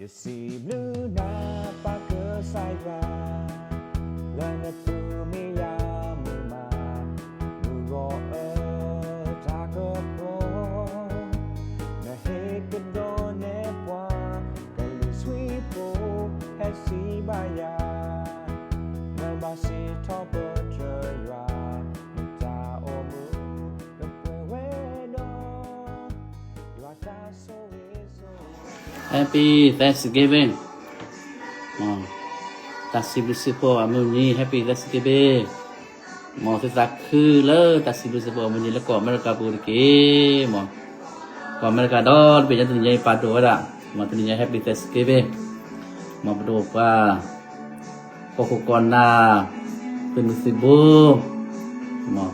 ယစံးဘျုးနၤပၢ်ကစၢ်ယွၤ, လၢနသုမ့ၢ်ယၤမုာ်မး, မုၢ်ဂီၤအၢတၢ်ကပီၤ, နဟ့ၣ်ကဒီးနဲၣ်ပှၤ, ကလုၢ်ဆှံဖိဟဲစံးဘၣ်ယၤ, နဘၣ်စံးထီၣ်ပတြၢၤယွၤ, နတၢ်အိၣ်မူကပှဲၤဝဲဒီး Happy Thanksgiving, တၢ်စံးဘျုးစံးဖှိၣ်အမုၢ်နံၤ Happy Thanksgiving, မ်သုသးခုလၢတၢ်စံးဘျုးစံးဖှိၣ်အမုၢ်နံၤလၢကီၢ်အမဲရကၤပူၤတက့ၢ်, မ်ကီၢ်အမဲရကၤဒီတဘ့ၣ်ညါတနံၤညါအံၤပာ်ဒိၣ်ဝဲဒၣ်, မ်တနံၤညါ Happy Thanksgiving, မ်ပဒိၣ်ပှၤ ကီၢ်ခိၣ်ကီၢ်နၢ်, သုးမုၢ်သံၣ်ဘိ, မ်, ဘၣ်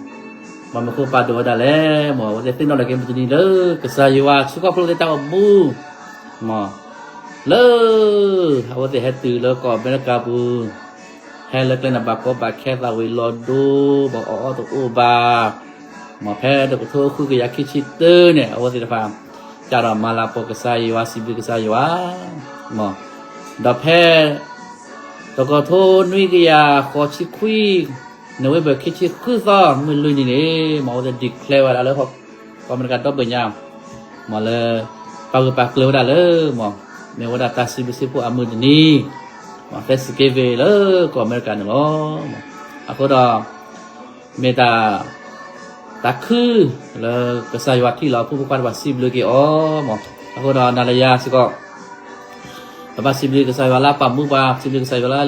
မနုၤဃိပာ်ဒိၣ်ဝဲဒၣ်လဲၣ်, မ်အဝဲသ့ၣ်သ့ၣ်နီၣ်လီၤက့ၤမုၢ်တနံၤလၢ ကစၢ်ယွၤဆှၢခီဖျိလၢတၢ်အိၣ်မူ, မ်, လၢ အဝဲသ့ၣ်ဟဲတုၤလၢကီၢ်အမဲရကၤပူၤ, ဟဲလၢကျဲန့ၣ်ဘၣ်ကီဘၣ်ခဲသးဝံၤလီၤဒိ, ဘၣ်အီၣ်အီတအိၣ်ဘၣ်, မ်ဖဲတကထိဃုကယၤခံဆံတၢန့ၣ် အဝဲသ့ၣ်တဖၣ် စးထီၣ်မၤလၤကပီၤကစၢ်ယွၤ စံးဘျုးကစၢ်ယွၤ, မ်, ဒီးဖဲ တကထိနွံကယၤဃိးဆံခွံ, နိၣ်ဝ့ဘၢၣ်ခံဆံဃုသီ မုၢ်လွံၢ်နံၤန့ၣ် မ်အဝဲသ့ၣ် declare ဝဲဒၣ်လၢ ကီၢ်အမဲရကၤဒီဘ့ၣ်ညါ, မ်လၢ ပာ်ဂၢၢ်ပာ်ကျၢၤဝဲဒၣ်လၢ မ်, မ့ၢ်ဝဲဒၣ်တၢ်စံးဘျုးစံးဖှိၣ်အမုၢ်တနံၤ, မ် Thanksgiving လၢကီၢ်အမဲရကၤန့ၣ်လီၤ, မ်, အဃိဒီး မ့ၢ်တၢ် တၢ်ခုလၢကစၢ်ယွၤထံၣ်လီၤအဖိမုၣ်ဖိခွါတဖၣ်စံးဘျုးက့ၤအီၤ, မ်, အဃိဒီးနၤဒီးယၤစ့ၢ်ကီး ပဘၣ်စံးဘျုးကစၢ်ယွၤလၢအပာ်မူပှၤ, စံးဘျုးကစၢ်ယွၤလၢ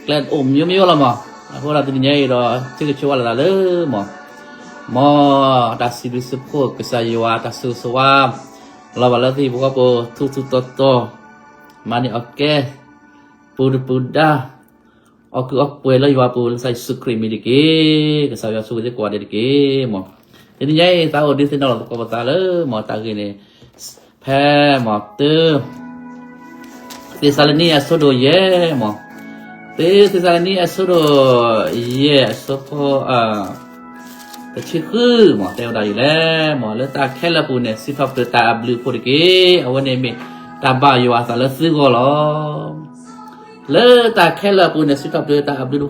ကျဲအိၣ်မံၤမံၤလီၤ, မ်, အဃိဒီးတနံၤညါအံၤဒီး ထံၣ်ကဆိဝဲလၢတၢ်လၢ, မ်, မ်, တၢ်စံးဘျုးစံးဖှိၣ်ကစၢ်ယွၤ တၢ်ဆိၣ်ဂ့ၤဆိၣ်ဝါ လီၤဘၣ်လၢသုဟံၣ်ဖိဃီဖိ ထူထူတီတီ, မၤန့ၢ်အီၣ်ကဲ ပူၤတပူၤဒါ, အီၣ်ကုၢ်အီၣ်ပှဲၤလၢယွၤပူၤ လၢကစၢ်ယ့ၣ်ၡူးခရံာ်မံၤတက့ၢ်, ကစၢ်ယွၤဆိၣ်ဂ့ၤသုကိးဂၤဒဲးတက့ၢ်, မ်, တနံၤညါအံၤ သးအိၣ်ဒုးသ့ၣ်နီၣ်လီၤသကိးပသးလၢ, မ်, တၢ်ဂ့ၢ်န့ၣ်, ဖဲ, မ်, တၢ သ့းစၤလနံအဆၢဒိၣ်ယဲၢ်, မ်, တၢ သ့းစၤလနံအဆၢဒိၣ်ယဲၢ်အဆၢဖိ တဆံဃု, မ်, တဲဝဲဒၣ်ဒ်လဲၣ်, မ်, လၢတၢ်ခဲလၢာ်အပူၤန့ၣ် စံးထီၣ်ပတြၢၤတၢ်အဘျုးအဖှိၣ်တက့ၢ်, အဝဲန့ၣ်မ့ၢ်တၢ်ဘၣ်ယွၤအသးလၢသုဂီၢ်လီၤ. လၢတၢ်ခဲလၢာ်အပူၤန့ၣ် စံးထီၣ်ပတြၢၤတၢ်အဘျုး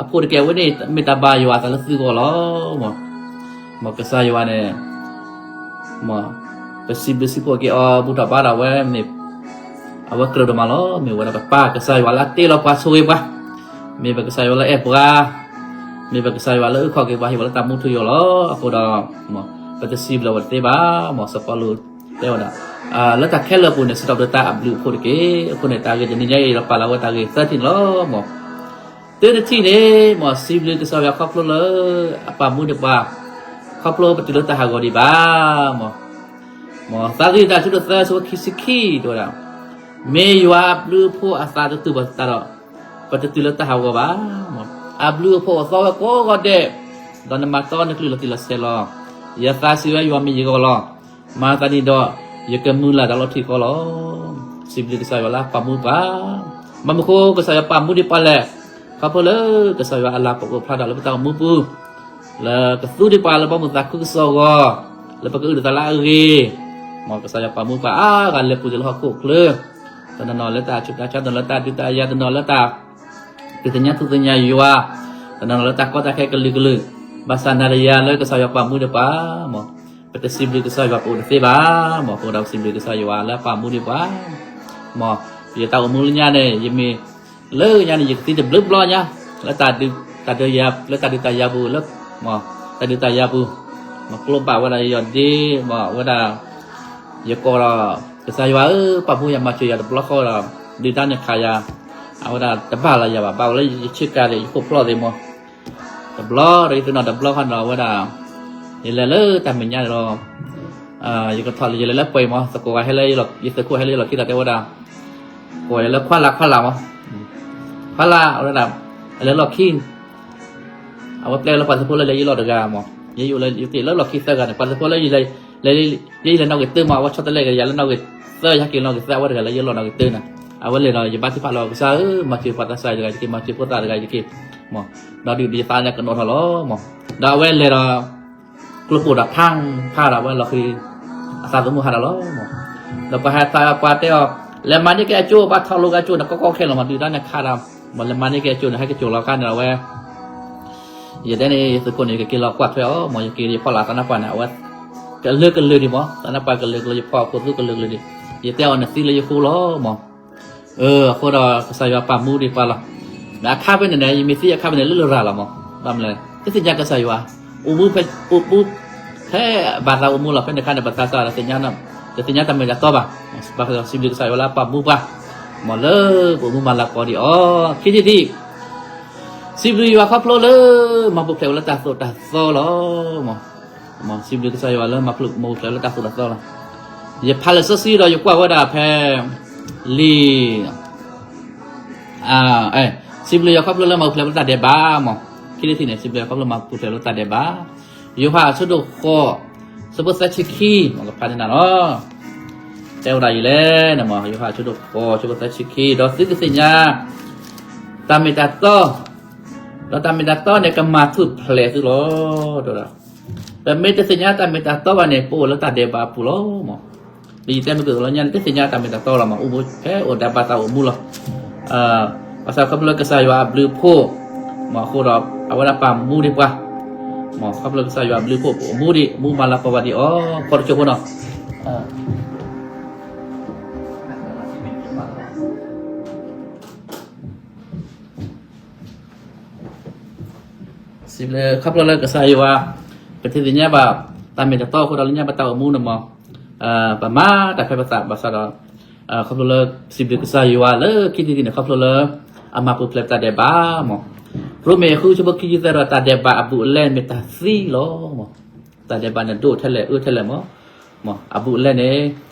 အဖှိၣ်တက့ၢ်, အဝဲန့ၣ်မ့ၢ်တၢ်ဘၣ်ယွၤအသးလၢသုဂီၢ်လီၤ, မ်, မ်ကစၢ်ယွၤန့ၣ် မ်, ပစံးဘျုးစံးဖှိၣ်က့ၤအီၤ ဘူၣ်ထီၣ်ဘါထီၣ်ဝဲ, မ့ၢ်, အဝဲကြၢးဒိၣ်မးလီၤ, မ့ၢ်ဝဲဒၣ်ပပၢ်ကစၢ်ယွၤလၢအတ့လီၤပှၤဆိၣ်ဂ့ၤပှၤ, မ့ၢ်ပကစၢ်ယွၤလၢအဲၣ်ပှၤ, မ့ၢ်ပကစၢ်ယွၤလၢအအုၣ်ခီၣ်က့ၤပှၤ ဟ့ၣ်ပှၤလၢတၢ်မူထူယိာ်လီၤ, အဃိဒီး, မ်, ပတစံးဘျုးဝဲတသ့ဘၣ်, မ်, စီၤပီလူးတဲဝဲဒၣ်, လၢတၢ်ခဲလၢာ်အပူၤန့ၣ် စံးထီၣ်ပတြၢၤတၢ်အဘျုးအဖှိၣ်တက့ၢ်, အဃိန့ၣ် တၢ်ဂ့ၢ်တနံၤညါအံၤဒီးပာ်လီၤဝဲတၢ်ဂ့ၢ်သၢထံၣ်န့ၣ်လီၤ, မ်, တၢတထံၣ်န့ၣ်, မ်, စံးဘျုးကစၢ်ယွၤခီဖျိလၢ အပာ်မူဒံးပှၤ, ခီဖျိပတုၤလၢတၢ်ဟးဂီၤဒံးဘၣ်, မ်, မ်, သးဂ့ၢ်တၢ်ဆၢဒိၣ်သၢဆၢဖိခံဆံခံ တဲဝဲဒၣ်, မ့ၢ်ယွၤအဘျုးအဖှိၣ်အသးတတုၤဘၣ်သတးဒီး, ပတတုၤလၢတၢ်ဟးဂီၤဘၣ်, မ်, အဘျုးအဖှိၣ်အိၣ်သီဝဲကိးဂီၤဒဲး, ဒီးနမၤတီနကလုၢ်လီၤတံၢ်လီၤဆဲးလီၤ, ယသးစံးဝဲယွၤမ့ၢ်ယဂီၢ်လီၤ, မၤသးဒ်န့ၣ်ဒီး, ယကမုၢ်လၢ်တၢ်လီၤထံးဃီလီၤ, စံးဘျုးကစၢ်ယွၤလၢအပာ်မူပှၤ, ဘၣ်မနုၤဃိကစၢ်ယွၤပာ်မူဒံးပှၤလဲၣ်, ခီဖျိလၢကစၢ်ယွၤအလၤကပီၤအိၣ်ဖျါထီၣ်လၢပတၢ်အိၣ်မူပူၤ, လၢကသူဒံးပှၤလၢဘီမုၢ်သးခုကစီၣ်အဂီၢ်, လၢပကအုၣ်တၢ်သးလၢအဂ့ၤ, မ်ကစၢ်ယွၤပာ်မူပှၤအါဂၤလဲၤပူၤလၢဟီၣ်ခိၣ်ချၢ, တနီၤနီၤလၢတၢ်ဆူးတၢ်ဆါ, တနီၤလၢတၢ်ဒုးတၢ်ယၤ, တနီၤလၢတၢ် ဒုးသ့ၣ်ညါထူသ့ၣ်ညါယွၤ, တနီၤနီၤလၢတၢ်ကီတၢ်ခဲကလုာ်ကလုာ်, ဘၣ်ဆၣ်နၤဒီးယၤလၢကစၢ်ယွၤပာ်မူဒံးပှၤ, မ်, ပတစံးဘျုးကစၢ်ယွၤပအိၣ်တသ့ဘၣ်, မ်, အဃိဒီးပစံးဘျုးကစၢ်ယွၤလၢအပာ်မူဒံးပှၤ, မ်, ယတၢ်အိၣ်မူလၢညါန့ၣ် ယမ့ၢ် လၢညါန့ၣ် ယကသံတဘျုးဘျီညါ, လၢတၢ်ဒုး, တၢ်ဒုးယၤ, လၢတၢ်ဒုးတၢ်ယၤပူၤ, လၢ, မ်, တၢ်ဒုးတၢ်ယၤပူၤ, မ်ကျိဘၣ်ဝဲဒၣ်ယီၤဒ့, မ်ဝဲဒၣ်, ယကိးဒီး, ကစၢ်ယွၤဧၢ, ပာ်မူယၤမၤစၢၤယၤတဘျီဃီဒီး, ဒုၣ်ဒါန့ၣ်ခးယၤ, အဝဲဒၣ်တဘၣ်လၢယၤဘၣ်, ဘၣ်ဝဲလၢယဆ့ကၤဒီး ယခိၣ်ဖျီၣ်သ့ၣ်မး, တဘျီဒီးယသ့ၣ်နီၣ်တဘျီဃီန့ၣ်ဒီး အဝဲဒၣ်, ယလဲၤလၢတၢ်မဲာ်ညါန့ၣ်ဒီး, ယကထီၣ်လၢယလဲၤလၢပှဲၤမး, သကိးဂၤဟဲလၢယသကိးဟဲလၢယလီၢ်ခံဒီးတဲဝဲဒၣ် ကိးယၤလၢခွါလၢ်ခွါလၢ်မး, ခွါလၢ်ဝဲဒၣ်, အလဲၤလီၢ်ခံ, အဝဲပျဲလၢပှၤသုးဖိလၢလဲၤယလီၢ်တဂၤမး, ယအိၣ်လၢယက့ၤလၢလီၢ်ခံသၢဂၤန့ၣ် ပှၤသုးဖိလၢယလဲၤ, ယလဲၤနီၣ်ဂံၢ်တၢမး, အဝဲဆီတလဲက့ၤယၤလၢနီၣ်ဂံၢ်သၢ, ယဟဲက့ၤလီၢ်ဂံၢ်သၢ, အဝဲတဂၤလၢယလီၢ်နီၣ်ဂံၢ်တၢန့ၣ်, အဝဲလဲၤဒီးယဘါထုကဖၣ်လီၤကစၢ်ဧၢ, မၤစၢၤပှၤသးစၢ်တဂၤတက့ၢ်, မၤစၢၤဖိသၣ်တဂၤတက့ၢ်, မ်, ဒီးဒုးယသးန့ၣ်ကနိးထီၣ်လီၤမး, ဒီးအဝဲလဲၤဒီး ကျိပိၢ်ဒီးဖးဖးဒီးအဝဲလီၢ်ခံ, အသးသမူဟးဒီးလီၤမး, ဒီးပှၤဟဲသးပှၤတဲအီၤ, လဲၤမၤန့ၢ်က့ၤအကၠိ ဘၣ်ထီၣ်လိက့ၤအကၠိန့ၣ် ကီကီခဲလီၤမး ဒုၣ်ဒါန့ၣ်ခးဒီး, မ့ၢ်လဲၤမၤန့ၢ်က့ၤအကၠိန့ၣ် ဟဲက့ၤကၠိလီၤခါန့ၣ်ဒီးဝဲ ယတဲန့ၣ် ယသုးခိၣ်န့ၣ် ယကက့ၤလီၤကွၢ်ထွဲအီၤ မ့ၢ်ယက့ၤယဖီလာ် သးနါပှၢ်န့ၣ် အဝဲ ကလုာ်ကလုာ်ဒံးမး သးနါပှၢ်ကလုာ်ကလုာ် ယဖီအဖိသူကလုာ်ကလုာ်ဒံး, ယတဲအီၤန့ၣ်သံလၢယဃိလီၤမး. အဃိဒီးကစၢ်ယွၤပာ်မူဒံးပှၤလီၤ. ဒီးအခါဖဲန့ၣ်န့ၣ် ယမ့ၢ်သံအခါဖဲန့ၣ် လၢလရာ်လီၤမး, ဘၣ်မနုၤလဲၣ် တသ့ၣ်ညါကစၢ်ယွၤ, အိၣ်မူဖဲ အိၣ်မူ ဖဲဘၣ်သးအိၣ်မူလီၤ. ဖဲန့ၣ်အခါန့ၣ် ပသးစၢ်ဒီး တသ့ၣ်ညါတၢ်မ့ၢ်တၢ်တီဘၣ်, ဘၣ်ဆၣ်ဒီးစံးဘျုးကစၢ်ယွၤလၢအပာ်မူပှၤ, မ့ၢ်လၢပအိၣ်မူမၤလၤကပီၤဒံးအီၤ ခံထံၣ်တထံၣ် စံးဘျုးယွၤခီဖျိလၢ မၤပူၤဖျဲးဝဲလၢတၢ်သိၣ်တၢ်သီလီၤ. စံးဘျုးကစၢ်ယွၤလၢမၤပူၤဖျဲးဝဲလၢတၢ်သိၣ်တၢ်သီလီၤ. ယဖးလံာ်စီဆှံဒီးယကွၢ်ဝဲဒၣ်ဖဲ လံာ် စံးဘျုးယွၤခီဖျိလၢမၤပူၤဖျဲးဝဲတၢ်ဒဲးဘးမး, ခံထံၣ်တထံၣ်န့ၣ် စံးဘျုးယွၤခီဖျိလၢမၤပူၤဖျဲးဝဲတၢ်ဒဲးဘး, ယိၤဟၣ်အဆၢဒိၣ်ဃိး ဆၢဖိသၢဆံခံ မ့ၢ်ကဖးန့ၣ်နၤလီၤ. တဲဝဲဒၣ်အံၤလဲၣ်န့ၣ်မး ယိၤဟၣ်အဆၢဒိၣ်ဃိး ဆၢဖိသၢဆံခံ ဒီးသုကသ့ၣ်ညါ တၢ်မ့ၢ်တၢ်တီ, ဒီးတၢ်မ့ၢ်တၢ်တီန့ၣ် ကမၤထူၣ်ဖျဲးသုလီၤ. တဲဝဲဒၣ် ပမ့ၢ်တသ့ၣ်ညါတၢ်မ့ၢ်တၢ်တီဘၣ်န့ၣ် ပအိၣ်လၢတၢ်ဒဲးဘးအပူၤလီၤမး. ဒ်ယတဲမ့ၢ်ကသိးလၢညါန့ၣ် တသ့ၣ်ညါတၢ်မ့ၢ်တၢ်တီလီၤမး, အိၣ်မူဖဲအိၣ်ဒဲးဘးသးအိၣ်မူလီၤ. ဘၣ်ဆၣ်ခီဖျိလၢကစၢ်ယွၤအဘျုးအဖှိၣ်, မ့ၢ်အဃိဒီး အဝဲဒၣ်ပာ်မူဒံးပှၤ, မ့ၢ်ခီဖျိကစၢ်ယွၤအဘျုးအဖှိၣ် ပအိၣ်မူဒံး မူမၤလၤကပီၤဘၣ်ဒံးအီၤ ဖီတစိၢ်ဖိနီၤ. စံးဘျုးခီဖျိလၢကစၢ်ယွၤ, ပတသ့ၣ်ညါဘၣ် တၢ်မ့ၢ်တၢ်တီအဃိဒီး လၢညါဘၣ်တၢ်အိၣ်မူန့ၣ်မး, ပမၤတၢ်ဖဲပသးဘၣ်ဆၣ်ဒီး, ခီဖျိလၢ စံးဘျုးကစၢ်ယွၤလၢခံထံၣ်တထံၣ်န့ၣ် ခီဖျိလၢ အမၤပူၤဖျဲးပတၢ်ဒဲးဘးမး. ရိမ့ၤဃုဆၢဖိခံဆံသၢဒီး တၢ်ဒဲးဘးအဘူးအလဲန့ၣ်မ့ၢ်တၢ်သံလီၤမး. တၢ်ဒဲးဘးန့ၣ်ဒိၣ်ထဲလဲၣ်အၢထဲလဲၣ်မး, မးအဘူးအလဲန့ၣ်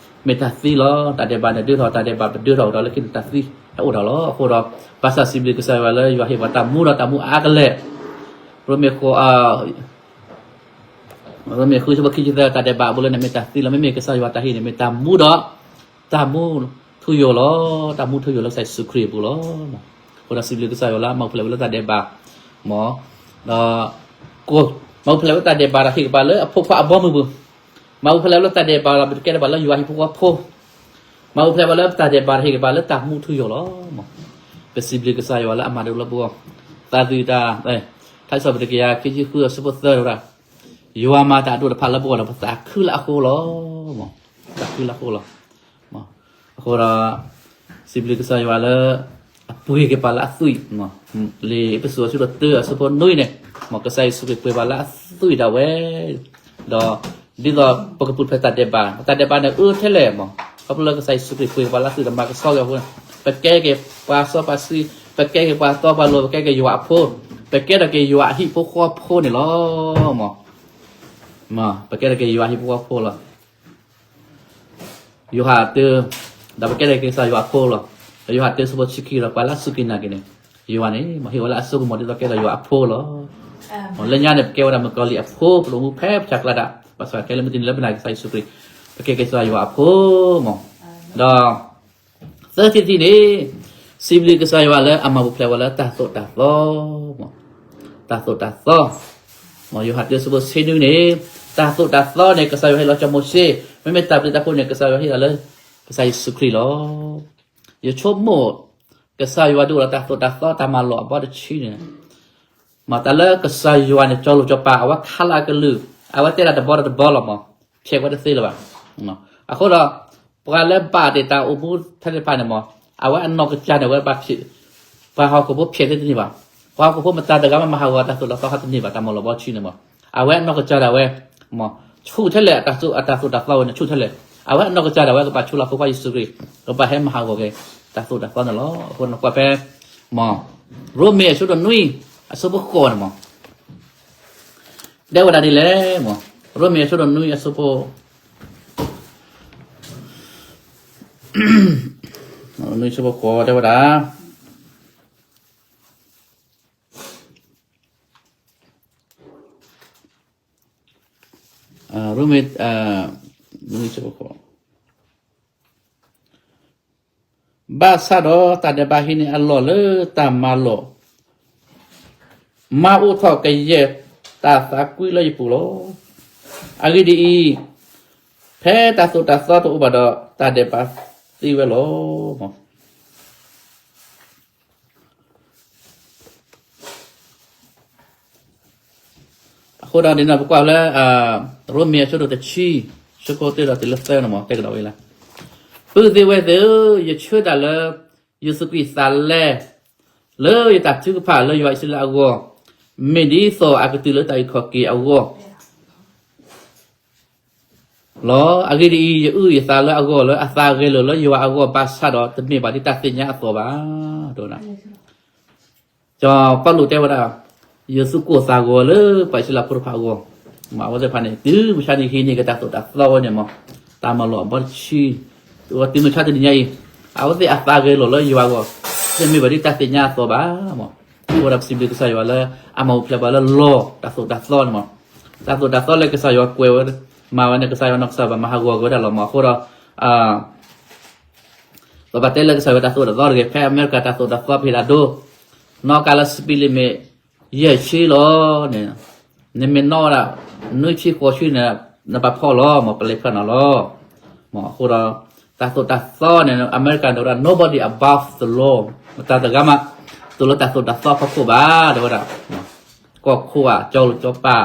မ့ၢ်တၢ်သံလီၤ. တၢ်ဒဲးဘးန့ၣ်ဒၢထီၣ် တၢ်ဒဲးဘးပဒၢထီၣ်ဒီးလၢခံန့ၣ်တၢ်သံဟဲအိၣ်ထီၣ်လီၤ. အဃိဒီး ဘၣ်ဆၣ်စံးဘျုးကစၢ်ယွၤလၢယွၤဟ့ၣ်ပှၤတၢ်မူဒီးတၢ်မူအါကလဲာ်, ရိမ့ၤဃိ ရိမ့ၤဃုဆၢဖိခံဆံသၢ တၢ်ဒဲးဘးအဘူးအလဲန့ၣ် မ့ၢ်တၢ်သံလီၤ. မ့မ့ၢ်ကစၢ်ယွၤတၢ်ဟ့ၣ်န့ၣ် မ့ၢ်တၢ်မူဒီး တၢ်မူထူယိာ်လီၤ. တၢ်မူထူယိာ်လၢကစၢ်ယ့ၣ်ၡူးခရံာ်အပူၤလီၤ. အဃိဒီးစံးဘျုးကစၢ်ယွၤလၢအမၤပူၤဖျဲးဝဲလၢတၢ်ဒဲးဘး, မး, ဒီး မၤပူၤဖျဲးဝဲတၢ်ဒဲးဘးဒီးဟ့ၣ်က့ၤပှၤလၢအဖိခွါအဘီအမုၢ်ပူၤ, မၤပူၤဖျဲးလၢတၢ်ဒဲးဘးဒီး ပတကဲထီၣ်ဘၣ်လၢယွၤဟံၣ်ဖိဃီဖိ, မၤပူၤဖျဲးဝဲလၢတၢ်ဒဲးဘးဒီးဟ့ၣ်က့ၤပှၤလၢတၢ်မူထူယိာ်လီၤ. ပစံးဘျုးကစၢ်ယွၤလၢအမၤဒိၣ်လၢပဂီၢ်, သးသုတၢ်, ထါစံးပတြၢၤ ခံဆံဃုအဆၢဖိသၢဝဲဒၣ်, ယွၤမၤတၢ်အဒိၣ်တဖၣ်လၢပဂီၢ်ဒီး ပသးခုလၢအဃိလီၤ. ပသးခုလၢအဃိလီၤ. အဃိဒီး စံးဘျုးကစၢ်ယွၤလၢ အပှ့ၤက့ၤပှၤလၢအသွံၣ်, လံာ်အ့းဖ့းစူးအဆၢဒိၣ်တၢအဆၢဖိနွံန့ၣ်, မး ကစၢ်ယ့ၣ်ၡူးခရံာ်ပှ့ၤပှၤလၢအသွံၣ်ဒၣ်ဝဲ, ဒီး ဒ်သိးပကပူၤဖျဲးတၢ်ဒဲးဘး, တၢ်ဒဲးဘးန့ၣ်အၢထဲလဲၣ်မး, ခီဖျိလၢကစၢ်ယ့ၣ်ၡူးခရံာ်ပှ့ၤပှၤလၢအသွံၣ်ဒီးမၤကဆှီက့ၤအဃိ, ပကဲက့ၤပှၤစီပှၤဆှံ, ပကဲက့ၤပှၤတီပှၤလိၤ, ပကဲက့ၤယွၤအဖိ, ပကဲထီၣ်က့ၤယွၤအဟံၣ်ဖိဃီဖိန့ၣ်လီၤ. မး, ပကဲထီၣ်က့ၤယွၤအဟံၣ်ဖိဃီဖိလီၤ. ယိၤဟၣ်တၢ, ဒီးပကဲထီၣ်က့ၤကစၢ်ယွၤအဖိလီၤ. ဒီးယိၤဟၣ်တၢဆၢဖိဆံခံဒီး ပှၤလၢအစူၢ်က့ၤနာ်က့ၤန့ၣ်, ယွၤန့ၣ် မ့ၢ်ဟ့ၣ်ဝဲလၢအစိကမီၤဒ်သိးကဲထီၣ်ယွၤအဖိလီၤ. လၢညါန့ၣ် ပကဲဝဲဒၣ်မုၣ်ကီၤလံၢ်အဖိ, ပအိၣ်မူဖဲပဆၢကျါဒၣ်, ဘၣ်ဆၣ်ခဲလၢာ်မ့ၢ်တနံၤလၢပနာ်က့ၤကစၢ်ယ့ၣ်ၡူးခရံာ်, ပကဲက့ၤကစၢ်ယွၤအဖိမး. ဒီး သၢထံၣ်တထံၣ်န့ၣ်, စံးဘျုးကစၢ်ယွၤလၢအမၤပူၤဖျဲးဝဲလၢတၢ်သိၣ်တၢ်သီ, တၢ်သိၣ်တၢ်သီ, မး ယိၤဟၣ်တၢဆၢဖိဆံနွံန့ၣ်, တၢ်သိၣ်တၢ်သီန့ၣ် ကစၢ်ယွၤဟ့ၣ်လီၤစီၤမိၤၡ့, မ့မ့ၢ်တၢ်ဘျုးတၢ်ဖှိၣ်န့ၣ် ကစၢ်ယွၤဟ့ၣ်လီၤလၢ ကစၢ်ယ့ၣ်ၡူးခရံာ်လီၤ. ယဆိကမိၣ် ကစၢ်ယွၤဒုးအိၣ်ဒီးတၢ်သိၣ်တၢ်သီတၢ်မၤလိာ်အဘီတဆံန့ၣ်, မး တၢ်လၢကစၢ်ယွၤန့ၣ် စီၤလိၤစီၤပၤ အဝဲခါလၢအကလုၢ်, အဝဲတဲဒၣ်တဘီဒီးတဘီလီၤမး, ဖျဲးဝဲတသ့လၢၤဘၣ်. အဃိဒီး ပှၤလၢဘၣ်တ့ၢ်တၢ်အိၣ်မူထဲတဖၣ်န့ၣ်မး, အဝဲအနီၢ်ကစၢ်န့ၣ် အဝဲဘၣ်ဖျဲး, ပှၤဟီၣ်ခိၣ်ဖိဖျဲးသ့တန့ၢ်ဘၣ်, ပှၤဟီၣ်ခိၣ်ဖိမတၤတဂၤမ့ၢ်မၤဟးဂီၤတၢ်သိၣ်တၢ်သီဟီတန့ၢ်ဘၣ် တၢ်မၤလိာ်အဘီတဆံန့ၣ်မး, အဝဲအနီၢ်ကစၢ်ဒၣ်ဝဲ မး ဆူၣ်ထဲလဲၣ် အတၢ်သိၣ်တၢ်သီဝဲန့ၣ် ဆူၣ်ထဲလဲၣ်, အဝဲအနီၢ်ကစၢ်ဒၣ်ဝဲကဘၣ်ဆိလၢအဖိခွါယ့ၣ်ၡူးခရံာ်, ကဘၣ်ဟဲမၤဟးဂီၤက့ၤ တၢ်သိၣ်တၢ်သီန့ၣ်လီၤ. အဃိန့ၣ်ကွၢ်ဖဲ မး ရိမ့ၤအဆၢဒိၣ်နွံ အဆၢဖိဃိးန့ၣ်မး, တဲဝဲဒၣ်ဒ်လဲၣ်မး, ရိမ့ၤအဆၢဒိၣ်နွံအဆၢဖိ နွံဆၢဖိဃိးတဲဝဲဒၣ်, ရိမ့ၤ နွံဆၢဖိဃိး, ဘၣ်ဆၣ်ဒီးတၢ်ဒဲးဘးဟံးန့ၢ်အလီၢ်လၢတၢ်မၤလိာ် မၤအိၣ်ထီၣ်ကယဲၢ်တၢ်သးကွံလၢယပူၤလီၤ. အဂ့ၢ်ဒ်အံၤ, ဖဲတၢ်သိၣ်တၢ်သီတအိၣ်ဘၣ်ဒီး တၢ်ဒဲးဘး သ့ဝဲလီၤ. အဃိဒီးဒ်န့ၣ် ပကွၢ်လၢ ရိမ့ၤအဆၢဒိၣ်တဆံ ဆၢဖိတၢဒီးတုၤလၢသၢန့ၣ်မး တဲကဒီးဝဲလၢ ပုၢ်သ့ၣ်ဝဲၢ်သ့ၣ်ဧၢ, ယဆၢတၢ်လၢ ယ့ၣ်ၡူးခရံာ်သးလဲ လၢယတၢ်ထုကဖၣ်လၢယွၤအံၣ်စရ့လးအဂီၢ်, မ့ၢ်ဒ်သိးအကတုၤလၢတၢ်အုၣ်ခီၣ်က့ၤအဂီၢ် လီၤ. အဂ့ၢ်ဒ်အံၤ, ယအုၣ်ယသးလၢအဂီၢ်လၢအသးဂဲၤလိာ်လၢယွၤအဂီၢ်ဘၣ်ဆၣ်ဒီး တမ့ၢ်ဘၣ်ဒ်တၢ်သ့ၣ်ညါအသိးဘၣ်. တဲဝဲဒၣ် စီၤပီလူးတဲဝဲဒၣ်, ယသူၣ်ကိၢ်သးဂီၤလၢပှၤအံၣ်စရ့လးဖိတဖၣ်အဂီၢ်, အဝဲသ့ၣ်တဖၣ်န့ၣ် တုၤမုၢ်ဆါန့ၣ်ဟံးန့ၢ်က့ၤတၢ်သိၣ်တၢ်သီဝဲန့ၣ်မး, တၢ်မၤလိာ်အဘီတဆံ, တုၤမုၢ်ဆါတနံၤညါအံၤ, အဝဲသ့ၣ်အသးဂဲၤလိာ်လၢယွၤအဂီၢ်, တမ့ၢ်ဘၣ်ဒ်တၢ်သ့ၣ်ညါအသိးဘၣ် မး. အဃိဒီးပစံးဘျုးကစၢ်ယွၤလၢ အမၤပူၤဖျဲးပှၤလၢလီၢ်တၢ်သိၣ်တၢ်သီန့ၣ်မး, တၢ်သိၣ်တၢ်သီလၢကစၢ်ယွၤကွဲးဝဲ မၤဝဲန့ၣ် ကစၢ်ယွၤနီၢ်ကစၢ်ဘၣ်မၤဟးဂီၤက့ၤဝဲဒၣ်လီၤမး. အဃိဒီး ပဘၣ်တဲလၢကစၢ်ယွၤတၢ်သိၣ်တၢ်သီတဂ့ၤ, ဖဲအမဲရကၤတၢ်သိၣ်တၢ်သီဖဲဒၣ်ဒိ, နီၣ်ကါလၢ speed limit ယဲၢ်ဆံလီၤန့ၣ်, နမ့ၢ်နီၣ်ဝဲဒၣ် နွံဆံဃိးဆံန့ၣ် နဘၣ်ဖီၣ်လီၤမး, ပလဲၤဖျါနီၤလီၤ. မး အဃိဒီး တၢ်သိၣ်တၢ်သီန့ၣ် အမဲရကၤဒၣ်ဝဲဒၣ် nobody above the law, မတၤတဂၤမး သိၣ်လၢတၢ်သိၣ်တၢ်သီဖီခိၣ်ဘၣ် တဲဝဲဒၣ် ကီၢ်ခိၣ်ဧါ, ကၠီလူၤကၠီပၤ,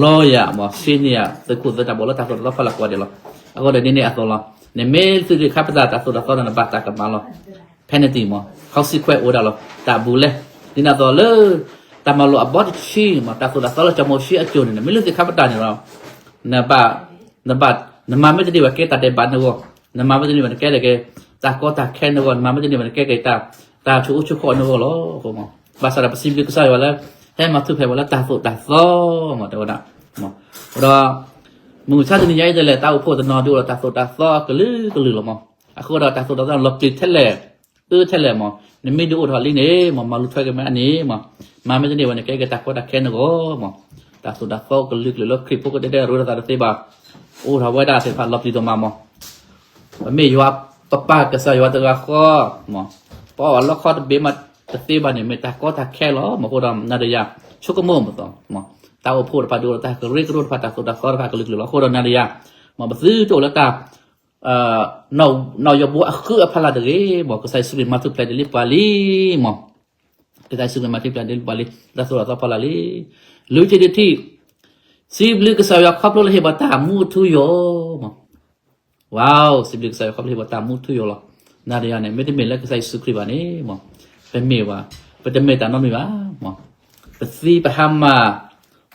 လီယၤမး, စ့နံယၤ, သုးခိၣ်သုးနၢ်ဘၣ်လၢတၢ်သိၣ်တၢ်သီဖီလာ်ကိးဂၤဒဲးလီၤ. အဃိဒီးဒ်န့ၣ်အသိးလီၤ. နမ့ၢ်လုၢ်သ့ၣ်ခါပတာ်တၢ်သိၣ်တၢ်သီန့ၣ် နဘၣ်တၢ်ကမၣ်လီၤ. penalty မး, consequence အိၣ်ဝဲဒၣ်လီၤ. တၢ်အဘူးလဲ, ဒ်န့ၣ်အသိးလၢ တၢ်မၤလိာ်အဘီတဆံမး, တၢ်သိၣ်တၢ်သီလၢစီၤမိၤၡ့အစိၤန့ၣ် နမ့ၢ်လုၢ်သ့ၣ်ခါပတာ်န့ၣ်လီၤ. နဘၣ်, နဘၣ်, နမၤမ့ၢ်တန့ၢ်ဘၣ် ကဲတၢ်ဒဲးဘးနဂီၢ်, နမၤမ့ၢ်တန့ၢ်ဘၣ် နကဲဒၣ်က့ၤ တၢ်ကီတၢ်ခဲနဂီၢ်, နမၤမ့ၢ်တန့ၢ်ဘၣ် နကဲက့ၤတၢ်, တၢ်ဆိၣ်အူဆိၣ်ဃီနဂီၢ်လီၤ. ဘၣ်ဆၣ်ဒီးပစံးဘျုးကစၢ်ယွၤလၢ ဟဲမၤထူၣ်ဖျဲးပှၤလၢတၢ်သိၣ်တၢ်သီမး တဲဝဲဒၣ်. ဒီး မုၢ်မဆါတနံၤညါအံၤဒ်လဲၣ် တၢ်အိၣ်ဖှိၣ်တနီၤဒုးအိၣ်ဒီးတၢ်သိၣ်တၢ်သီကလုာ်ကလုာ်လီၤမး. အဃိဒီးတၢ်သိၣ်တၢ်သီလီၤပျံၤထဲလဲၣ်, အၢထဲလဲၣ်မး, နမ့ၢ်ဒုးအိၣ်ထီၣ်လံန့ၣ်မး မၤလူၤထွဲက့ၤမးန့ၣ်မး, မၤမ့ၢ်တန့ၢ်ဝဲ နကဲက့ၤတၢ်ကီတၢ်ခဲနဂီၢ်မး. တၢ်သိၣ်တၢ်သီကလုာ်ကလုာ်လၢခရံာ်ဖိကတဲတၢ်ရ့လိာ်သးတသ့ဘၣ်, အိၣ်ထီၣ်ဝဲဒၣ်သ့ၣ်တဖၣ်လီၤပျံၤဒိၣ်မးမး. ပမ့ၢ်ယွၤပပၢ်ကစၢ်ယွၤတဂၤဃီမး, ပအီၣ်အလီခီတဘ့ၣ်မးတသ့ဘၣ်န့ၣ် မ့ၢ်တၢ်ကီတၢ်ခဲလီၤမး. အဃိဒီးနၤဒီးယၤ ဆိကမိၣ်မးသီမး, တၢ်အိၣ်ဖှိၣ်တဖၣ်ဒုးအိၣ်ဒီးတၢ်ကရၢကရိတဖၣ် တၢ်သိၣ်တၢ်သီတဖၣ်ကလုာ်ကလုာ်လီၤ. အဃိဒီးနၤဒီးယၤ မး ပသုတအိၣ်လၢတၢ် နီၣ်ယိးဘိအဃၢအဖီလာ်တဂ့ၤမး, ကစၢ်ယ့ၣ်ၡူးခရံာ်မၤထူၣ်ဖျဲးဒ်လံပှၤလံမး. ကစၢ်ယ့ၣ်ၡူးခရံာ်မၤထူၣ်ဖျဲးဒ်လံပှၤလံ, တၢ်သိၣ်တၢ်သီဖီလာ်လံ. လွံၢ်ထံၣ်တထံၣ်, စံးဘျုးကစၢ်ယွၤခီဖျိလၢဟ့ၣ်ပှၤတၢ်မူထူယိာ်မး. ဝါ, စံးဘျုးကစၢ်ယွၤခီဖျိဟ့ၣ်ပှၤတၢ်မူထူယိာ်လီၤ. နၤဒီးယၤန့ၣ် မ့တမ့ၢ်လၢကစၢ်ယ့ၣ်ၡူးခရံာ်ဘၣ်န့ၣ်မး, ပမ့ၢ်ဘၣ်, ပတမ့ၢ်တၢ်နီတမံၤဘၣ်မး. ပသံပဟါမၢ်,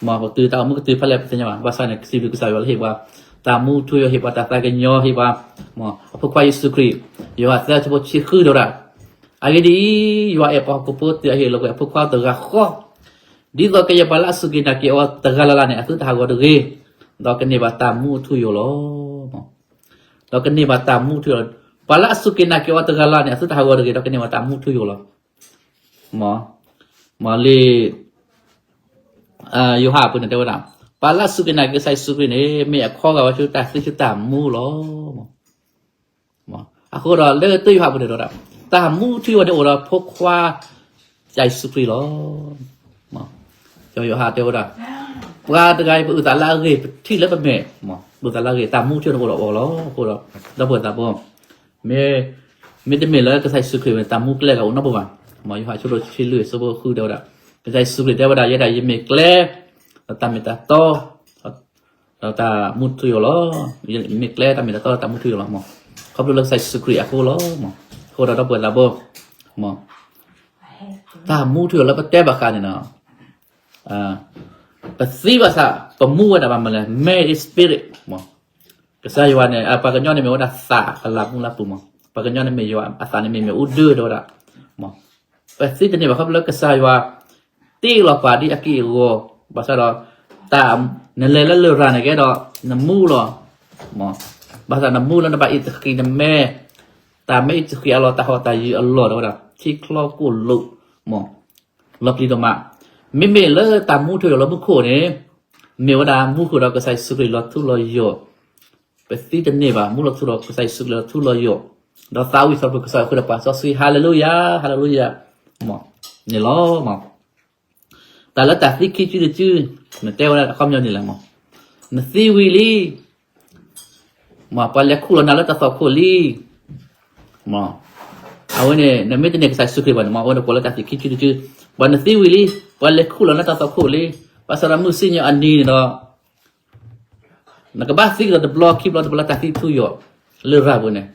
မး ပတုၤတၢ်အိၣ်မူကတုၤဖဲလဲၣ်ပသ့ၣ်ညါဘၣ်. ဘၣ်ဆၣ်န့ၣ် စံးဘျုးကစၢ်ယွၤလၢဟ့ၣ်ပှၤ တၢ်မူထူယိာ် ဟ့ၣ်ပှၤတၢ်သးကညီၤ ဟ့ၣ်ပှၤ မး အဖိခွါယ့ၣ်ၡူးခရံာ်, ယိၤဟၣ်သၢဆၢဖိဆံဃုတဲဝဲဒၣ်, အဂ့ၢ်ဒ်အံၤ, ယွၤအဲၣ်ပှၤဟီၣ်ခိၣ်ဖိတုၤအဟ့ၣ်လီၤကွံာ်အဖိခွါတဂၤဃီ, ဒ်သိးကယဲၢ်ပှၤလၢအစူၢ်က့ၤနာ်က့ၤအီၤတဂၤလၢ်လၢ်န့ၣ် အသုတဟးဂီၤတဂ့ၤ, ဒီးကန့ၢ်ဘၣ်တၢ်မူထူယိာ်လီၤ. ဒီးကန့ၢ်ဘၣ်တၢ်မူထူယိာ်လီၤ. ပှၤလၢအစူၢ်က့ၤနာ်က့ၤအီၤတဂၤလၢ်လၢ်န့ၣ် အသုတဟးဂီၤတဂ့ၤ, ဒီးကန့ၢ်ဘၣ်တၢ်မူထူယိာ်လီၤ. မး, မးလံ, ယိၤဟၣ်အပူၤန့ၣ်တဲဝဲဒၣ်, ပှၤလၢအစူၢ်က့ၤနာ်က့ၤကစၢ်ယ့ၣ်ၡူးခရံာ်န့ၣ် မ့ၢ်အခီဂာ်ဝဲဆူတၢ်သံဆူတၢ်မူလီၤ. မး, အဃိဒီးလၢတၢယိၤဟၣ်အပူၤန့ၣ်တဲဝဲဒၣ်, တၢ်မူထူယိာ်န့ၣ်အိၣ်ဒီးဖိခွါ ကစၢ်ယ့ၣ်ၡူးခရံာ်လီၤ. မး, စီၤယိၤဟၣ်တဲဝဲဒၣ်, ပှၤတဂၤအံၤ ပအုၣ်သးလၢအဂ့ၢ် ပထံၣ်လၢပမဲာ်, မး ပအုၣ်သးလၢအဂ့ၢ် တၢ်မူထူယိာ်န့ၣ်အိၣ်ဒီးအီၤလီၤ. အဃိဒီး ဒီပုၢ်ဝဲၢ်သးဘိ မ့, မ့တမ့ၢ်လၢကစၢ်ယ့ၣ်ၡူးခရံာ်ဝဲန့ၣ် တၢ်မူကျဲဂၤအိၣ်နီတပူၤဘၣ်. မး ယိၤဟၣ်အဆၢဒိၣ်တဆံလွံၢ် အဆၢဖိဃုတဲဝဲဒၣ်, ကစၢ်ယ့ၣ်ၡူးခရံာ်တဲဝဲဒၣ်, ယဲဒၣ်ယမ့ၢ်ကျဲ, ဒီးတၢ်မ့ၢ်တၢ်တီ, ဒီးတၢ်မူထူယိာ်လီၤ. ယမ့ၢ်ကျဲ တၢ်မ့ၢ်တၢ်တီ တၢ်မူထူယိာ်လီၤ. မး ခီဖျိလၢကစၢ်ယ့ၣ်ၡူးခရံာ်အဃိလီၤ. မး အဃိဒီးဒီပုၢ်ဝဲၢ်သးဘိ, မး တၢ်မူထူယိာ်လၢပတဲဘၣ်ဃးန့ၣ်နီၤ, ပသံဘၣ်ဆၣ် ပမူဝဲဒၣ်ဘၣ်မနုၤလဲၣ်, man is spirit မး, ကစၢ်ယွၤန့ၣ် ပှၤကညီန့ၣ်မ့ၢ်ဝဲဒၣ်သးအလၤမူလါပူၤမး, ပှၤကညီန့ၣ်မ့ၢ်ယွၤအသးန့ၣ်မ့ၢ်မ့ၣ်အူဒၢတဲဝဲဒၣ်, မး, ပသံတန့ၢ်ဘၣ်ခီဖျိလၢကစၢ်ယွၤ တ့လီၤပှၤဒ်အက့ၢ်အဂီၤ, ဘၣ်ဆၣ်ဒီး တၢ်နလဲၤလၢလရာ်န့ၣ်ကဲဒီး နမူလီၤ, မး, ဘၣ်ဆၣ်နမူလၢနဘၣ်အံးတဃံးနမဲ, တၢ်မ့ၢ်အံးတဃံးအလီၢ် တၢ်ဟီၣ်တၢ်ယၢၤအလီၢ်တဲဝဲဒၣ် ထံချီကိၣ်လိာ်, မး, လီၤပျံၤဒိၣ်မး, မ့မ့ၢ်လၢတၢ်မူထူယိာ်လၢမူခိၣ်န့ၣ်, မ့ၢ်ဝဲဒၣ်မူဃုာ်ဒီးကစၢ်ယ့ၣ်ၡူးခရံာ်လီၤထူလီၤယိာ်, ပသံတန့ၢ်ဘၣ် မူလီၤထူဒီးကစၢ်ယ့ၣ်ၡူးခရံာ်လီၤထူလီၤယိာ်, ဒီးသးဝံၣ်သးဘျုးကစၢ်ယွၤဃုာ်ဒီးပှၤစီဆှံ ဟါလ့လူယၤ, ဟါလ့လူယၤ, မး, န့ၣ်လီၤ, မး, တၢ်လၢတၢ်သံခံစုတစု, နတဲဝဲဒၣ်အခီပညီန့ၣ်လဲၣ်မး, နသံဝံၤလံ, မး ပှၤလဲၤခူၣ်လီၤနၤလၢတၢ်သွၣ်ခိၣ်လံ, အဝဲန့ၣ် နမ့ၢ်တန့ၢ်ကစၢ်ယ့ၣ်ၡူးခရံာ်ဘၣ်န့ၣ် မ့ၢ်အဝဲန့ၣ်ကိးလၢတၢ်သံခံဆံတစု, ပှၤနသံဝံၤလံ, ပှၤလဲၤခူၣ်လီၤနတၢ်သွၣ်ခိၣ်လံ, ဘၣ်ဆၣ်ဒီးမုၢ်စံၣ်ညီၣ်အနံၤန့ၣ်ဒီး နကဘၣ်သံကဒီးတဘျီခံဘျီတဘျီလၢတၢ်သံထူယိာ်လၢရၤပူၤန့ၣ်,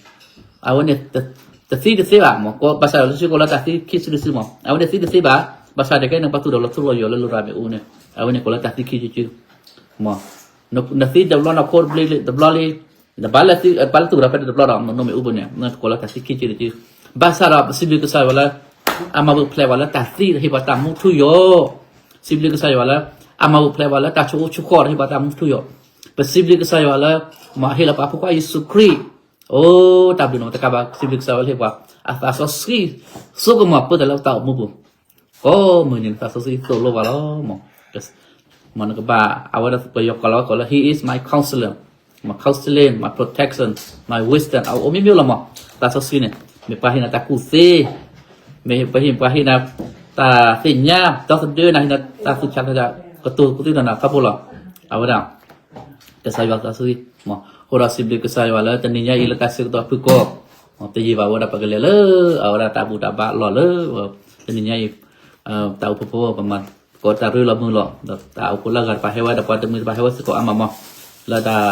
အဝဲန့ၣ် တသံတသ့ဘၣ်မး, ဘၣ်ဆၣ်ဒီးလၢစုကိးလၢတၢ်သံခံဆံတစုမး, အဝဲန့ၣ်သံတသ့ဘၣ်, ဘၣ်ဆၣ်တကဲန့ၣ် ပှၤသူၣ်ထီၣ်လီၤထူလီၤယိာ်လၢလရၤမ့ၣ်အူန့ၣ်, အဝဲန့ၣ်ကိးလၢတၢ်သံခံဆံတစု, မး, နသံတဘျီနီၢ်ခိတဘျီလံ, နဘၣ်လၢ ဘၣ်လၢသူၣ်ထီၣ်ဖဲတဘျီဒီး နအိၣ်မ့ၣ်အူပူၤန့ၣ် နကိးလၢတၢ်သံခံဆံတစု, ဘၣ်ဆၣ်ဒီးပစံးဘျုးကစၢ်ယွၤလၢ အမၤပူၤဖျဲးပှၤလၢတၢ်သံဒီးဟ့ၣ်ပှၤတၢ်မူထူယိာ်, စံးဘျုးကစၢ်ယွၤလၢ အမၤပူၤဖျဲးပှၤလၢတၢ်ဆိၣ်အူဆိၣ်ဃီဒီးဟ့ၣ်ပှၤတၢ်မူထူယိာ်, ပစံးဘျုးကစၢ်ယွၤလၢ မၤဟ့ၣ်လီၤပှၤဖိခွါယ့ၣ်ၡူးခရံာ်, အိ တၢ်ဘျုးန့ၣ်တကးဘၣ် စံးဘျုးကစၢ်ယွၤလၢဟ့ၣ်ပှၤ အသးစီဆှံ စိကမီၤပၢတၢ်လၢပတၢ်အိၣ်မူပူၤ, ကိးမုၢ်နံၤန့ၣ် သးစီဆှံသိၣ်လိပှၤလီၤ. မး နကဘၣ် အဝဲဒၣ်ပယီၤကိးလီၤဝဲကိးလၢ He is my counselor, my counseling, my protection, my wisdom အအိၣ်မ့ၢ်မ့ၢ်လီၤမး, သးစီဆှံန့ၣ် မ့ၢ်ပှၤဟ့ၣ်နၤတၢ်ကူၣ်သ့, မ့ၢ်ပှၤဟ့ၣ် ပှၤဟ့ၣ်နၤ တၢ်သ့ၣ်ညါ ဒီသဒၢနၤ ဟ့ၣ်နၤတၢ်သူၣ်ဆးသးဆး ကတိၤကူၣ်သ့ဒီးနၤဖးဖိလီၤ. အဝဲဒၣ် ကစၢ်ယွၤသးစီဆှံ, မး အဃိဒီးစံးဘျုးကစၢ်ယွၤလၢတနံၤညါအံၤလၢတၢ်ဆၢကတီၢ်ဖုၣ်ကိာ်, မး တယံာ်ဘၣ်ဝဲဒၣ်ပကလဲၤလၢ အဝဲဒၣ်တၢ်ဘူၣ်တၢ်ဘါအလီၢ်လၢ တနံၤညါအံၤ တၢ်အိၣ်ဖှိၣ်ဖိ ပမၤသကိးတၢ်ရ့လိာ်မုာ်လိာ် ဒီးတၢ်အိၣ်ဖှိၣ်လၢအဂၤတဖၣ်ဟဲဝဲဒီးပှၤတမှံၤတဖၣ်ဟဲဝဲစ့ၢ်ကီးအါမးမး, လၢတၢ်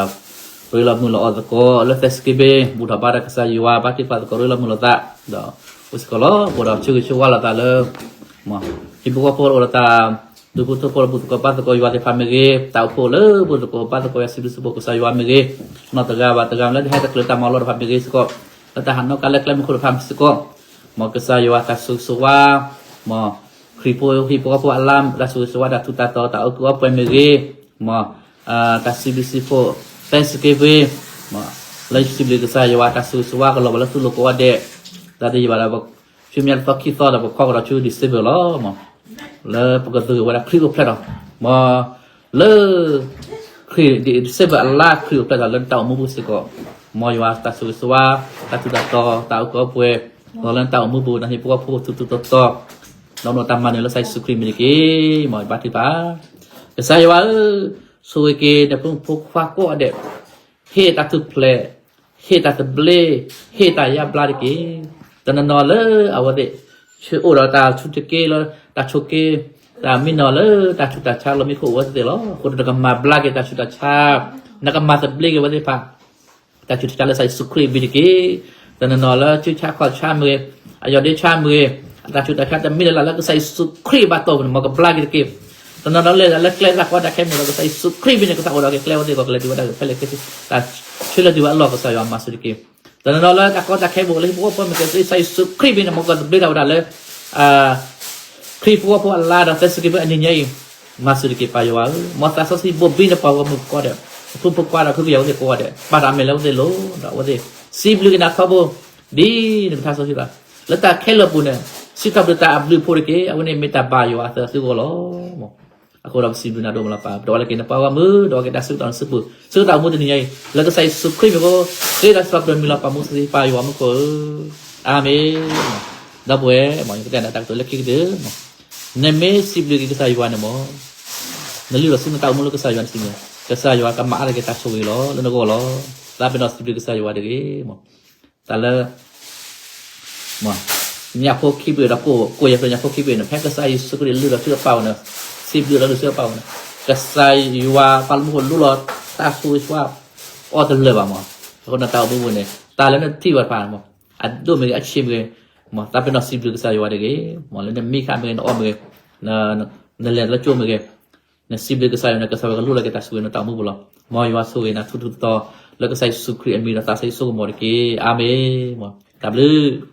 ရ့လိာ်မုာ်လိာ်အီၣ်သကိး လၢ Thanksgiving ဘူၣ်ထီၣ်ဘါဒီးကစၢ်ယွၤ ဘါထုကဖၣ်သကိးရ့လိာ်မုာ်လိာ်သး, ဒီးအိၣ်စ့ၢ်ကီးလီၤ. အဃိဒီးဆိၣ်ဂ့ၤဆိၣ်ဝါလိာ်သးလၢ မး ဟံၣ်ဖိဃီဖိအိၣ်ဒီးတၢ် ဒူဖိထၢဖိဒီးဘူၣ်သကိးဘါသကိးယွၤသ့ၣ်တဖၣ်မ့ၢ်ဂ့ၤ, တၢ်အိၣ်ဖှိၣ်လၢဘူၣ်သကိးဘါသကိးယွၤစံးဘျုးစံးဖှိၣ်ကစၢ်ယွၤမ့ၢ်ဂ့ၤ, နီၢ်တဂၤဘၣ်တဂၤလၢတဟဲတကျၢၤတၢ်မၤလိတဖၣ်မ့ၢ်ဂ့ၤစ့ၢ်ကီး, လၢတၢ်ဟးနီၣ်ကါလၢကျဲမုၢ်ခိၣ်တဖၣ်စ့ၢ်ကီး, မး ကစၢ်ယွၤတၢ်ဆိၣ်ဂ့ၤဆိၣ်ဝါ, မး ခရံာ်ဖိဟံၣ်ဖိဃီဖိအလါ တၢ်ဆိၣ်ဂ့ၤဆိၣ်ဝါ တၢ်ထူးတၢ်တီၤ တၢ်အီၣ်ကုၢ်အီပှဲၤမ့ၢ်ဂ့ၤ, မး တၢ်စံးဘျုးစံးဖှိၣ် Thanksgiving, မး လၢစံးဘျုးကစၢ်ယွၤ တၢ်ဆိၣ်ဂ့ၤဆိၣ်ဝါကလီၤဘၣ်လၢသူၣ်လိၤကိးဂၤဒဲး, တၢ်တယံာ်ဘၣ်ဒီး ဆူမဲာ်ညါတသီခံသီဒီး ပခီကဒီးဆူ December လီၤ. မး လၢပကသဂၢၢ်ဝဲဒၣ်ခရံာ်အိၣ်ဖျဲၣ်ထီၣ်, မး လၢ ခရံာ် December အလါခရံာ်အိၣ်ဖျဲၣ်ထီၣ်လၢနတၢ်အိၣ်မူပူၤစ့ၢ်ကီး, မ်ယွၤတၢ်ဆိၣ်ဂ့ၤဆိၣ်ဝါ, တၢ်ထူးတၢ်တီၤ, တၢ်အီၣ်ကုၢ်အီပှဲၤ, လီၤလၢနတၢ်အိၣ်မူပူၤ နဟံၣ်ဖိဃီဖိထူးထူးတီၤတီၤ, ဒီးနအိၣ်တၢ်မၤနၢၤလၢကစၢ်ယ့ၣ်ၡူးခရံာ်အမံၤတက့ၢ်. မ်ယဘါထုကဖၣ်, ကစၢ်ယွၤဧၢ, ဆိၣ်ဂ့ၤက့ၤနဖိမုၣ်ဖိခွါကိးဂၤဒဲး, ဟ့ၣ်တၢ်ထူၣ်ဖျဲး, ဟ့ၣ်တၢ်သဘျ့, ဟ့ၣ်တၢ်ယါဘျါတက့ၢ်. တနီၤနီၤလၢအဝဲသ့ၣ် ဆၢအိၣ်ဒီးတၢ်ဆူးတက့ၢ်လၢတၢ်ဆိးက့, တၢ်မံနီၤလၢတၢ်ဆူးတၢ်ဆါလီၤမံခိၣ်အဝဲသ့ၣ်လီၤ. အဃိဒီးနကမၤဘျါက့ၤတၢ်ဆူးတၢ်ဆါ, နကမၤသဘျ့က့ၤအဝဲသ့ၣ်တဖၣ် တၢ်ဆူးတၢ်ဆါလၢကစၢ်ယ့ၣ်ၡူးခရံာ်အမံၤတက့ၢ်. တနီၤနီၤလၢဆူးဆါခီၣ်ဆါမ့ၢ်ဂ့ၤ, အယီၢ်ဒ့ဆါမ့ၢ်ဂ့ၤ, အတၢ်ဆူးတၢ်ဆါတမံၤလၢ်လၢ်လၢကစၢ်ယ့ၣ်ၡူးခရံာ်ဘၣ်တီၢ်ပူၤန့ၣ် မ်ကဘျါက့ၤတက့ၢ်. တနီၤနီၤလၢလၢကျဲတၢ်ကီတၢ်ခဲမ့ၢ်ဒီး ကစၢ်ယ့ၣ်ၡူးခရံာ်အမံၤန့ၣ် ကသးအိၣ်ဒီးက့ၤကျဲဝဲသ့ၣ်ကီး ကလဲၤတုၤဝဲဒၣ်ဖဲလဲၣ်က့ၤ တၢ်ဆၢလၢတုၤဝဲအလီၢ် ကစၢ်ယွၤမၤစၢၤတက့ၢ်. တနီၤနီၤလၢတၢ်ကီတၢ်ခဲမ့ၢ်ဂ့ၤ လၢဟံၣ်ဖိဃီဖိမ့ၢ်ဂ့ၤ ကစၢ်ယ့ၣ်ၡူးခရံာ်အမံၤန့ၣ် မ်ကသဘျ့ဒၣ်ဝဲဒၣ်လၢ ခရံာ်ဖိဃီဖိအလါဒီး Thanksgiving အနံၤညါအံၤ, မၤစၢၤတက့ၢ်ပၢ်ယွၤဧၢ, မ်သးစီဆှံဘိးဘံနပှၤဂီၢ်မုၢ်ကိးဂၤဒဲး, ဖိမုၣ်ဖိခွါဒီး ခုကယၤဝဲသ့ၣ်ကိးဂၤဒဲး, ပာ်တၢ်မဲာ်လၢဝဲသ့ၣ်လိၤ, ဒီးအဝဲသ့ၣ် စံးဘျုးက့ၤနၤထီဘိ, ဒ်နကထါစီဆှံဘၣ်, လၢတၢ်ခဲလၢာ်အပူၤန့ၣ်, စံးထီၣ်ပတြၢၤတၢ်အဘျုးအဖှိၣ်တက့ၢ်. အဝဲန့ၣ်မ့ၢ်တၢ်ဘၣ်ယွၤအသးအသုဂီၢ်လီၤ. အဃိဒီးပစံးဘျုးနၤဒိၣ်မးလီၤပၢ်, ပဒိးဝဲလၢက့ၤနပှၤဂီၢ်မုၢ်, ဒိးဝဲက့ၤတၢ်ဆၢကတီၢ်နစုပူၤ, ဆၢကတီၢ်အိၣ်မူတနံၤညါအံၤ, လၢကစၢ်ယ့ၣ်ၡူးခရံာ်မံၤအဃိ, ဃ့တၢ်စံးထီၣ်ပတြၢၤမံၤလီၤ ပၢ်မူစီဆှံပၢ်ယွၤမူခိၣ်ဧၢ, အၤမ့ၣ်. ဒီပုၢ်ဝဲၢ်, မ်ယကတဲနၤတၢ်ကတိၤလၢခံကတၢၢ်, နမ့ၢ်စံးဘျုးက့ၤကစၢ်ယွၤန့ၣ်မး, နလုၢ်လီၤဆူနတၢ်အိၣ်မူလၢကစၢ်ယွၤန့ၣ်စံးန့ၣ်, ကစၢ်ယွၤကမၤအါထီၣ်က့ၤတၢ်ဆိၣ်ဂ့ၤလီၤ လၢနဂီၢ်လီၤ. သးပ့ၤနီၣ်စံးဘျုးကစၢ်ယွၤတဂ့ၤ, မး တၢ်လၢ ညၣ်ဖိခံဘ့ၣ်ဒီးကိး ကိးယၤဖျၢၣ်ညၣ်ဖိခံဘ့ၣ်န့ၣ်, ဖဲကစၢ်ယ့ၣ်ၡူးခရံာ်လုၢ်လီၤဆူအပၢ်အအိၣ်န့ၣ်, စံးဘျုးလီၤလၢဆူအပၢ်အအိၣ်န့ၣ်, ကစၢ်ယွၤပၢ်လၢမူခိၣ်လိၣ်လီၤတၢ်ဆိၣ်ဂ့ၤဆိၣ်ဝါ အီၤတလၢာ်ဘၣ်မး. အဃိန့ၣ်တၢ်အိၣ်မူပူၤန့ၣ် တၢ်လၢနထံၣ်ဘၣ်တဖၣ်န့ၣ်မး, အဒိၣ်မ့ၢ်ဂ့ၤအဆံးမ့ၢ်ဂ့ၤ, မ်သးပ့ၤနီၣ်စံးဘျုးကစၢ်ယွၤတဂ့ၤ, မ်လၢနမံခါမ့ၢ်ဂ့ၤ နအီၣ်မ့ၢ်ဂ့ၤ, နလဲၤလၢကၠိမ့ၢ်ဂ့ၤ, နစံးဘျုးကစၢ်ယွၤန့ၣ် ကစၢ်ယွၤကလိၣ်လီၤက့ၤတၢ်ဆိၣ်ဂ့ၤနတၢ်အိၣ်မူပူၤလီၤ. မ်ယွၤဆိၣ်ဂ့ၤနၤထူးထူးတီၤတီၤ လၢကစၢ်ယ့ၣ်ၡူးခရံာ်အမံၤဒီးသးစီဆှံစိကမီၤတက့ၢ်. အၤမ့ၣ်. မ်တၢ်ဘျုး